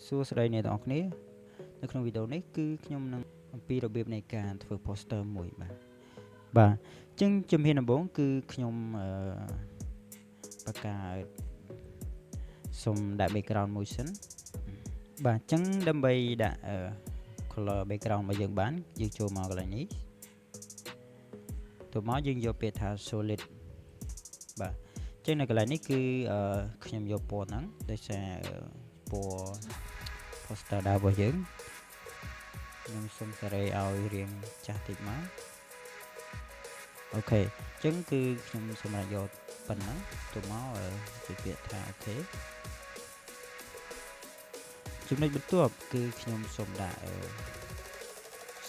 សួស្តីអ្នកទាំងអស់គ្នានៅក្នុងវីដេអូនេះគឺខ្ញុំនឹងអំពីរបៀបនៃការធ្វើ poster មួយបាទបាទអញ្ចឹងជំហានដំបូងគឺខ្ញុំបង្កើតសូមដាក់ background មួយសិនបាទអញ្ចឹងដើម្បីដាក់ color background របស់យើងបានយើងចូលមកកន្លែងនេះទៅមកយើងយកពាក្យថា solid បាទអញ្ចឹងនៅកន្លែងនេះគឺខ្ញុំយកពណ៌ហ្នឹងដោយសារពណ៌ poster ដើមរបស់យើងខ្ញុំសុំសេរីឲ្យរៀងចាស់តិចមក OK អញ្ចឹងគឺខ្ញុំសម្រាប់យកប៉ុណ្ណឹងទៅមកជាពាក្យថា OK ចំណុចបន្ទាប់គឺខ្ញុំសូមដាក់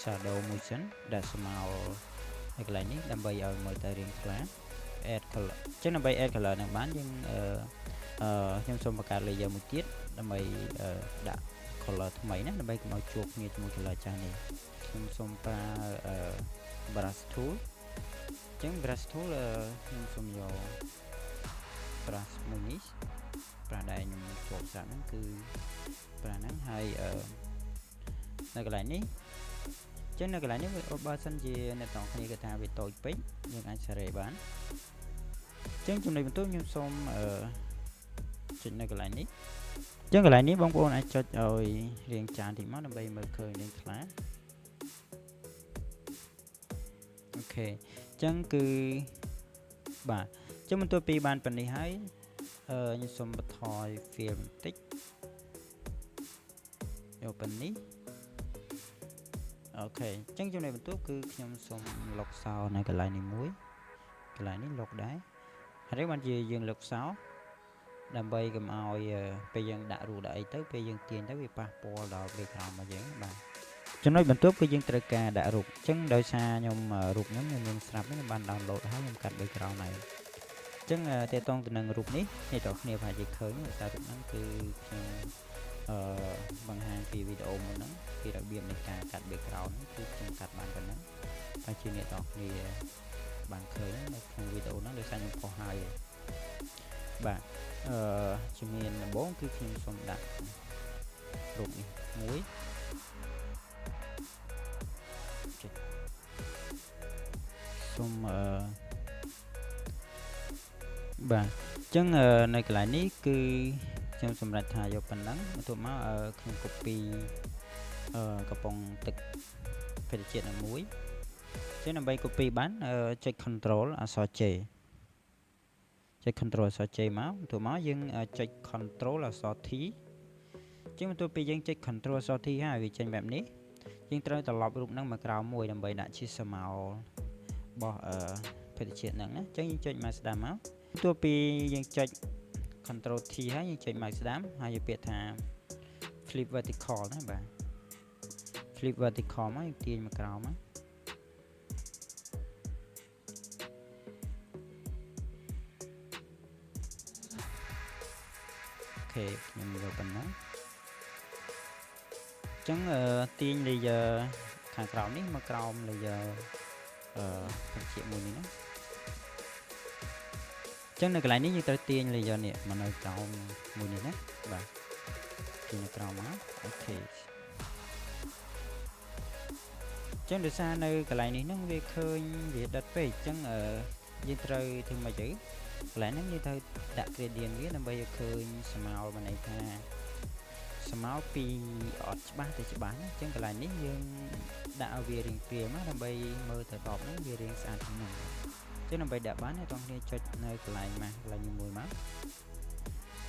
shadow មួយសិនដាក់ស្មៅនៅកន្លែងនេះដើម្បីឲ្យមើលទៅរៀងថ្លា add color អញ្ចឹងដើម្បី add color នឹងបានយើងអឺខ្ញុំសូមបង្កើត layer មួយទៀតដើម្បីដាក់ color ថ្មីណាដើម្បីកុំឲ្យជួបគ្នាជាមួយ color ចាស់នេះខ្ញុំសូមប្រើ brush tool អញ្ចឹង brush tool ខ្ញុំសូមយក brush មួយនេះ brush ដែលខ្ញុំជាប់ស្រាប់ហ្នឹងគឺ brush ហ្នឹងហើយនៅកន្លែងនេះចឹងនៅកន្លែងនេះបើសិនជាអ្នកទាំងគ្នាគេថាវាតូចពេកយើងអាចសេរីបានចឹងចំណុចបន្ទាប់ខ្ញុំសូមចុចនៅកន្លែងនេះចឹងកន្លែងនេះបងប្អូនអាចចុចឲ្យរៀងចានតិចមកដើម្បីមើលឃើញរៀងថ្លា OK ចឹងគឺបាទចឹងបន្ទាប់ពីបានប៉ុណ្នេះហើយខ្ញុំសូមបន្ថយ fill បន្តិចយកប៉ុណ្នេះ OK អញ្ចឹងចំណុចបន្ទាប់គឺខ្ញុំសូមលុកសោនៅកន្លែងនេះមួយកន្លែងនេះលុកដែរហើយបានជាយើងលុកសោដើម្បីកុំឲ្យពេលយើងដាក់រូបដាក់អីទៅពេលយើងទាញទៅវាប៉ះពាល់ដល់ background របស់យើងបាទចំណុចបន្ទាប់គឺយើងត្រូវការដាក់រូបអញ្ចឹងដោយសារខ្ញុំរូបខ្ញុំមានស្រាប់ខ្ញុំបាន download ហើយខ្ញុំកាត់ background ហើយអញ្ចឹងតេតងទៅនឹងរូបនេះអ្នកទាំងគ្នាប្រហែលជាឃើញដោយសាររូបហ្នឹងគឺខ្ញុំបង្ហាញពីវីដេអូមុនហ្នឹងពីរបៀបនៃការកាត់ background គឺខ្ញុំកាត់បានប៉ុណ្ណឹងហើយជាអ្នកទាំងគ្នាបានឃើញនៅក្នុងវីដេអូហ្នឹងដោយសារខ្ញុំផុសហើយបាទជំហានដំបូងគឺខ្ញុំសូមដាក់រូបនេះមួយចុចសូមបាទអញ្ចឹងនៅកន្លែងនេះគឺខ្ញុំសម្រេចថាយកប៉ុណ្ណឹងបន្ទាប់មកខ្ញុំ copy កំប៉ុងទឹកភេសជ្ជៈនឹងមួយអញ្ចឹងដើម្បី copy បានចុច control អក្សរ J ចុច control អក្សរ J មកបន្ទាប់មកយើងចុច control អក្សរ T អញ្ចឹងបន្ទាប់ពីយើងចុច control អក្សរ T ហើយវាចេញបែបនេះយើងត្រូវត្រឡប់រូបហ្នឹងមកក្រោមមួយដើម្បីដាក់ជាស្រមោលរបស់ភេសជ្ជៈហ្នឹងណាអញ្ចឹងយើងចុចមកស្ដាំមកបន្ទាប់ពីយើងចុច control T ហើយយើងចុចមកស្ដាំហើយយកពាក្យថា flip vertical ណាបាទ flip vertical មកយើងទាញមកក្រោមមក OK ខ្ញុំយកប៉ុណ្ណឹងអញ្ចឹងទាញ layer ខាងក្រោមនេះមកក្រោម layer ជាមួយនេះណាអញ្ចឹងនៅកន្លែងនេះយើងត្រូវទាញ layer នេះមកនៅក្រោមមួយនេះណាបាទទាញនៅក្រោមមក OK អញ្ចឹងដោយសារនៅកន្លែងនេះហ្នឹងវាឃើញវាដិតពេកអញ្ចឹងយើងត្រូវធ្វើម៉េចទៅកន្លែងហ្នឹងយើងត្រូវដាក់ gradient វាដើម្បីឲ្យឃើញស្មោលបានន័យថាស្មោលពីអត់ច្បាស់ទៅច្បាស់ណាអញ្ចឹងកន្លែងនេះយើងដាក់ឲ្យវារៀងព្រាលមកដើម្បីមើលទៅដបហ្នឹងវារៀងស្អាតជាងហ្នឹងអញ្ចឹងដើម្បីដាក់បានអ្នកទាំងគ្នាចុចនៅកន្លែងម៉ាស់កន្លែងនេះមួយមក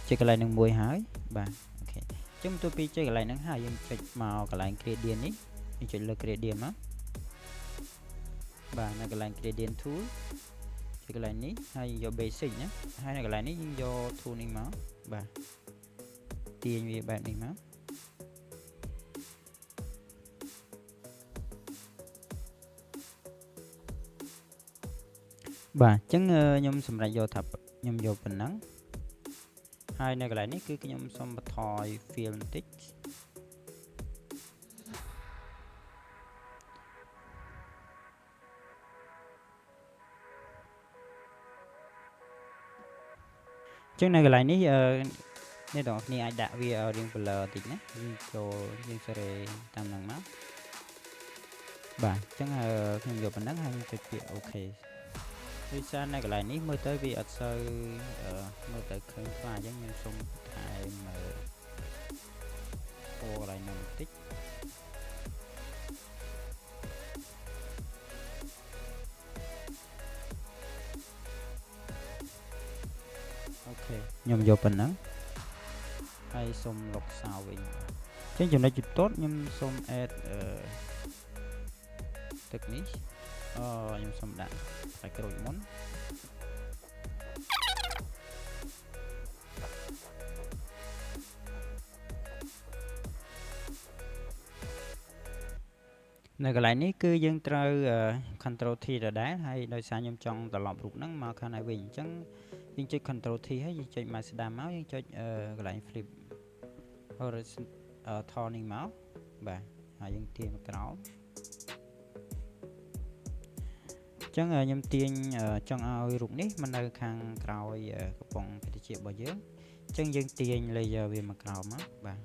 ចុចកន្លែងនឹងមួយហើយបាទ OK អញ្ចឹងបន្ទាប់ពីចុចកន្លែងហ្នឹងហើយយើងចុចមកកន្លែង gradient នេះយើងចុចលើ gradient មកបាទនៅកន្លែង gradient tool ចុចកន្លែងនេះហើយយក basic ណាហើយនៅកន្លែងនេះយើងយក tool នេះមកបាទទាញវាបែបនេះមកបាទអញ្ចឹងខ្ញុំសម្រេចយកថាខ្ញុំយកប៉ុណ្ណឹងហើយនៅកន្លែងនេះគឺខ្ញុំសូមបន្ថយ fill បន្តិចចឹងនៅកន្លែងនេះ អ្នកទាំងអស់គ្នាអាចដាក់វាឲ្យរាង blur តិចណាយើងចូលយើងសេរីតាមហ្នឹងមកបាទអញ្ចឹងខ្ញុំយកប៉ុណ្ណឹងហើយខ្ញុំចុចពាក្យ OK ដោយសារនៅកន្លែងនេះមើលទៅវាអត់សូវមើលទៅឃើញខ្លាអញ្ចឹងខ្ញុំសូមបន្ថែមពណ៌កន្លែងហ្នឹងបន្តិច OK ខ្ញុំយកប៉ុណ្ណឹងហើយសូមលុបសោវិញអញ្ចឹងចំណុចបន្ទាប់ខ្ញុំសូម add ទឹកនេះអខ្ញុំសូមដាក់ផ្លែក្រូចមុននៅកន្លែងនេះគឺយើងត្រូវ Ctrl T ដដែលហើយដោយសារខ្ញុំចង់ត្រឡប់រូបហ្នឹងមកខាងនេះវិញអញ្ចឹងយើងចុច Ctrl T ហើយយើងចុច mouse ស្ដាំមកយើងចុចកន្លែង flip horizontal នេះមកបាទហើយយើងទាញមកក្រោមអញ្ចឹងខ្ញុំទាញចង់ឲ្យរូបនេះមកនៅខាងក្រោយកំប៉ុងភេសជ្ជៈរបស់យើងអញ្ចឹងយើងទាញ layer វាមកក្រោមមកបាទ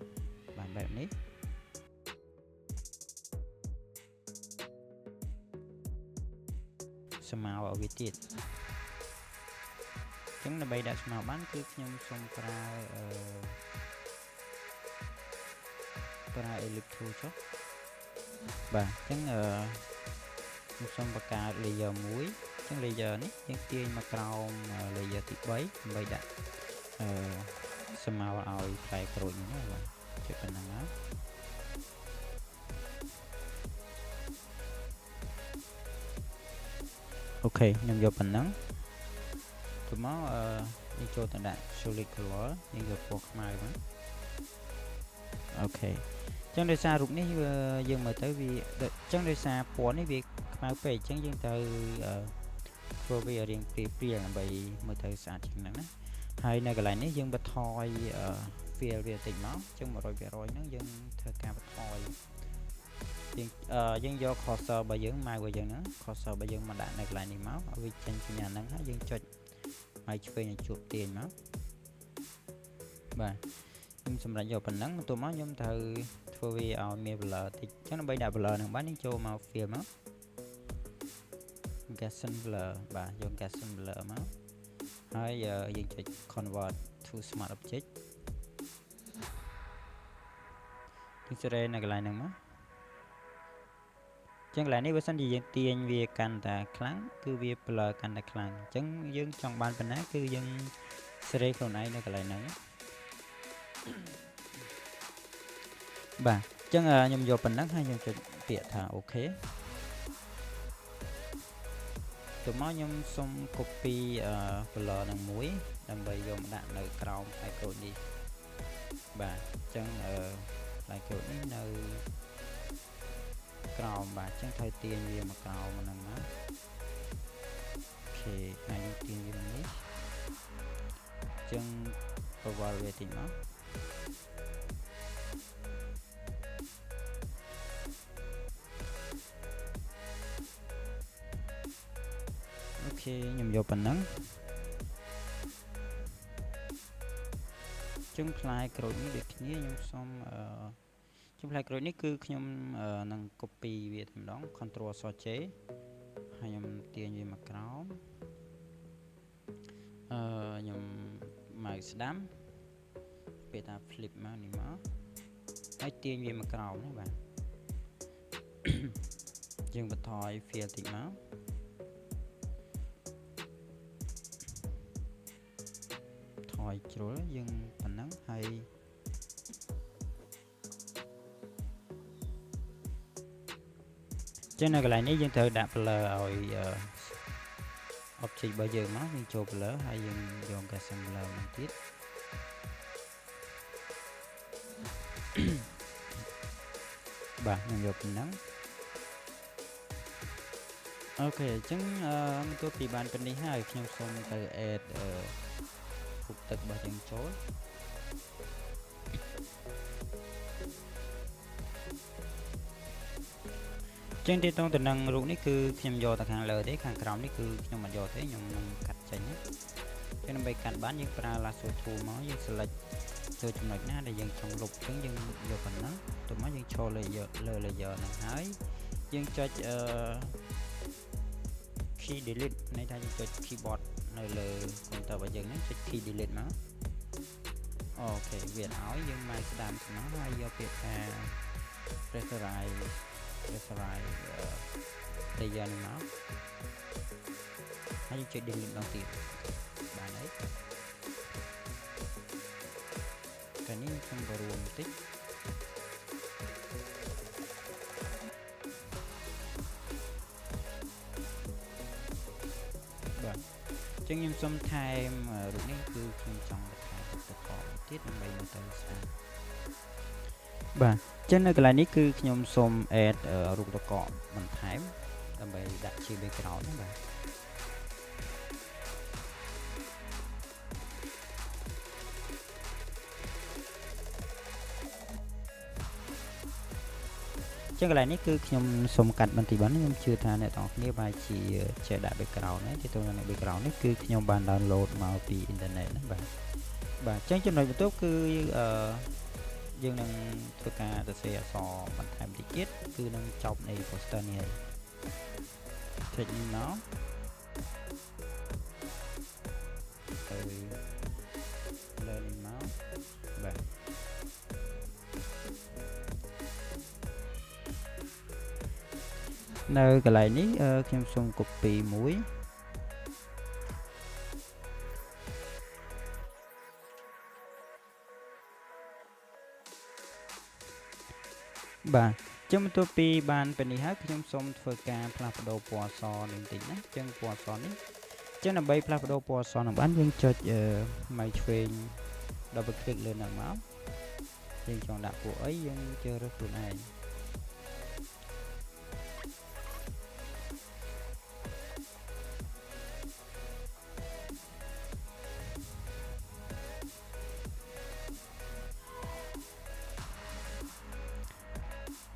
បាទបែបនេះស្មៅឲ្យវាទៀតអញ្ចឹងដើម្បីដាក់ស្មៅបានគឺខ្ញុំសូមប្រើប្រើ ellipse tool ចុះបាទអញ្ចឹងខ្ញុំសូមបង្កើត layer មួយអញ្ចឹង layer នេះយើងទាញមកក្រោម layer ទី3ដើម្បីដាក់ស្មៅឲ្យផ្លែក្រូចនេះណាបាទចុចប៉ុណ្ណឹងមក OK ខ្ញុំយកប៉ុណ្ណឹងទៅមកយើងចូលទៅដាក់ solid color យើងយកពណ៌ខ្មៅមក OK អញ្ចឹងដោយសាររូបនេះយើងមើលទៅវាអញ្ចឹងដោយសារពណ៌នេះវាខ្មៅពេកអញ្ចឹងយើងត្រូវធ្វើវារាងព្រាលៗដើម្បីមើលទៅស្អាតជាងហ្នឹងណាហើយនៅកន្លែងនេះយើងបន្ថយ fill វាបន្តិចមកអញ្ចឹង100%ហ្នឹងយើងធ្វើការបន្ថយយើងយើងយក cursor របស់យើង mouse របស់យើងហ្នឹង cursor របស់យើងមកដាក់នៅកន្លែងនេះមកឲ្យវាចេញសញ្ញាហ្នឹងហើយយើងចុចឲ្យឆ្វេងឲ្យជួបទាញមកបាទខ្ញុំសម្រាប់យកប៉ុណ្ណឹងបន្ទាប់មកខ្ញុំត្រូវធ្វើវាឲ្យមាន blur តិចអញ្ចឹងដើម្បីដាក់ blur ហ្នឹងបានយើងចូលមក fill មក Gaussian blur បាទយក Gaussian blur មកហើយយើងចុច convert to smart object យើងសេរីនៅកន្លែងហ្នឹងមកចឹងកន្លែងនេះបើសិនជាយើងទាញវាកាន់តែខ្លាំងគឺវា blur កាន់តែខ្លាំងអញ្ចឹងយើងចង់បានប៉ុណ្ណាគឺយើងសេរីខ្លួនឯងនៅកន្លែងហ្នឹងបាទអញ្ចឹងខ្ញុំយកប៉ុណ្ណឹងហើយខ្ញុំចុចពាក្យថា OK ទៅមកខ្ញុំសូម copy blur នឹងមួយដើម្បីយកមកដាក់នៅក្រោមផ្លែក្រូចនេះបាទអញ្ចឹងផ្លែក្រូចនេះនៅក្រោមបាទអញ្ចឹងត្រូវទាញវាមកក្រោមហ្នឹងណា OK ហើយយើងទាញវាមកនេះអញ្ចឹងប្រវល់វាតិចមក OK ខ្ញុំយកប៉ុណ្ណឹងចឹងផ្លែក្រូចនេះដូចគ្នាខ្ញុំសូមចឹងផ្លែក្រូចនេះគឺខ្ញុំនឹង copy វាតែម្ដង Ctrl អក្សរ J ហើយខ្ញុំទាញវាមកក្រោមខ្ញុំ mouse ស្ដាំពេលថា flip មកនេះមកហើយទាញវាមកក្រោមណាបាទយើងបន្ថយ fill តិចមកថយជ្រុលយើងប៉ុណ្ណឹងហើយចឹងនៅកន្លែងនេះយើងត្រូវដាក់ blur ឲ្យ object របស់យើងមកយើងចូល blur ហើយយើងយក Gaussian blur មកទៀតបាទខ្ញុំយកប៉ុណ្ណឹង OK អញ្ចឹងបន្ទាប់ពីបានប៉ុណ្នេះហើយខ្ញុំសូមទៅ add រូបទឹករបស់យើងចូលចឹងទីតងទៅនឹងរូបនេះគឺខ្ញុំយកតែខាងលើទេខាងក្រោមនេះគឺខ្ញុំអត់យកទេខ្ញុំនឹងកាត់ចេញណាចឹងដើម្បីកាត់បានយើងប្រើ lasso tool មកយើង select ចូលចំណុចណាដែលយើងចង់លុបអញ្ចឹងយើងយកប៉ុណ្ណឹងទៅមកយើងឈរលើលើ layer ហ្នឹងហើយយើងចុចអឺ key delete ន័យថាយើងចុច keyboard នៅលើ computer របស់យើងហ្នឹងចុច key delete មក OK វាឲ្យយើងមកស្ដាំស្មៅហើយយកពាក្យថា rasterize layer នេះមកហើយយើងចុច delete ម្ដងទៀតបានហើយកាលនេះខ្ញុំបរួមបន្តិចបាទអញ្ចឹងខ្ញុំសុំថែមរូបនេះគឺខ្ញុំចង់បន្ថែមទឹកកកទៀតដើម្បីមើលទៅស្អាតបាទអញ្ចឹងនៅកន្លែងនេះគឺខ្ញុំសូម add រូបតកកបន្ថែមដើម្បីដាក់ជា background ណាបាទចឹងកន្លែងនេះគឺខ្ញុំសូមកាត់បន្តិចបានខ្ញុំជឿថាអ្នកទាំងអស់គ្នាប្រហែលជាចេះដាក់ background ហើយទីទៅនឹង background នេះគឺខ្ញុំបាន download មកពីអ៊ីនធឺណិតណាបាទបាទអញ្ចឹងចំណុចបន្ទាប់គឺអឺយើងនឹងធ្វើការសរសេរអក្សរបន្ថែមតិចទៀតគឺនឹងចប់នៃ poster នេះហើយចុចនេះមកទៅលើនេះមកបាទនៅកន្លែងនេះខ្ញុំសូម copy មួយបាទចឹងបន្ទាប់ពីបានពេលនេះហើយខ្ញុំសូមធ្វើការផ្លាស់ប្ដូរពណ៌សនេះបន្តិចណាចឹងពណ៌សនេះចឹងដើម្បីផ្លាស់ប្ដូរពណ៌សនឹងបានយើងចុចម៉ៅឆ្វេង double click លើនឹងមកយើងចង់ដាក់ពណ៌អីយើងជ្រើសរើសខ្លួនឯង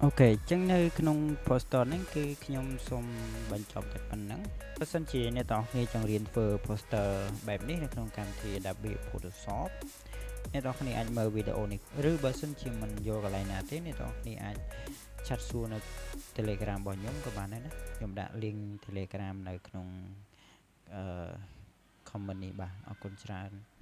OK អញ្ចឹងនៅក្នុង poster ហ្នឹងគឺខ្ញុំសូមបញ្ចប់តែប៉ុណ្្នឹងបើសិនជាអ្នកទាំងអស់គ្នាចង់រៀនធ្វើ poster បែបនេះនៅក្នុងកម្មវិធី Adobe Photoshop អ្នកទាំងអស់គ្នាអាចមើលវីដេអូនេះឬបើសិនជាមិនយល់កន្លែងណាទេអ្នកទាំងអស់គ្នាអាច chat សួរនៅ Telegram របស់ខ្ញុំក៏បានដែរណាខ្ញុំដាក់ link Telegram នៅក្នុងអឺ comment នេះបាទអរគុណច្រើន។